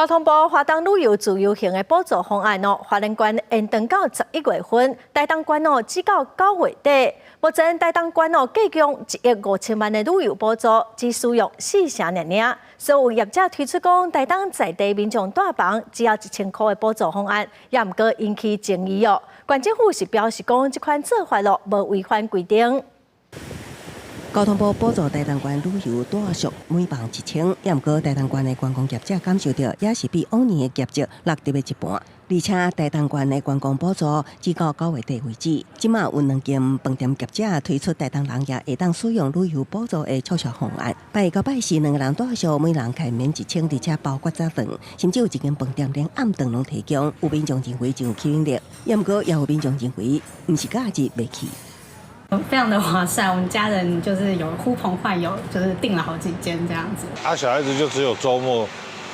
交通部華東旅遊自由行的補助方案哦，花蓮縣延長到11月份，台東縣哦只到9月底。目前台東縣哦計共1億5千萬的旅遊補助，只使用四成爾爾。所以有業者推出講，台東在地民眾蹛房只要1000箍的補助方案，也毋過引起爭議哦。縣政府是表示講，這款做法咯無違反規定。交通部補助台東縣旅遊住宿每房1000，也毋過台東縣的觀光業者感受著，也是比往年的業績落跌的一半。而且台東縣的觀光補助只到9月底為止，這馬有兩間飯店業者推出台東人也會當使用旅遊補助的促銷方案。拜一到拜四兩个人住宿，每人開免1000，而且包括早飯，甚至有一間飯店連暗頓攏提供。有民眾認為真有吸引力，也毋過也有民眾認為毋是假日袂去。非常的划算，我們家人就是有呼朋喚友，就是訂了好幾間這樣子。啊，小孩子就只有週末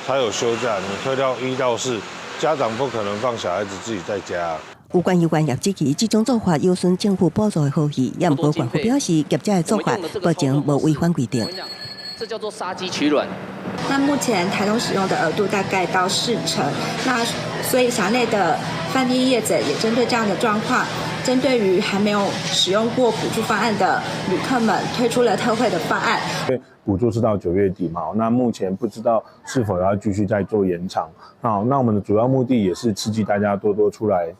才有休假，你推掉一到四，家長不可能放小孩子自己在家。有關有關業支持這種做法有損政府補助的好意，也毋過縣府表示業者的做法目前無違反規定。這叫做殺雞取卵。那目前台東使用的額度大概到四成，那所以轄內的飯店業者也針對這樣的狀況，針對於還沒有使用過補助方案的旅客們，推出了特惠的方案。因為補助是到9月底嘛，那目前不知道是否要繼續再做延長。好，那我們的主要目的也是刺激大家多多出來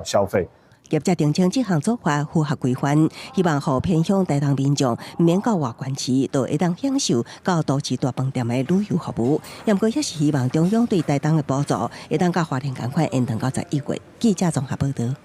消費。業者澄清這項做法符合規範，希望予偏鄉台東民眾毋免到外縣市，就會當享受到都市大飯店的旅遊服務。也毋過也是希望中央對台東的補助會當佮花蓮仝款延長到11月。記者綜合報道。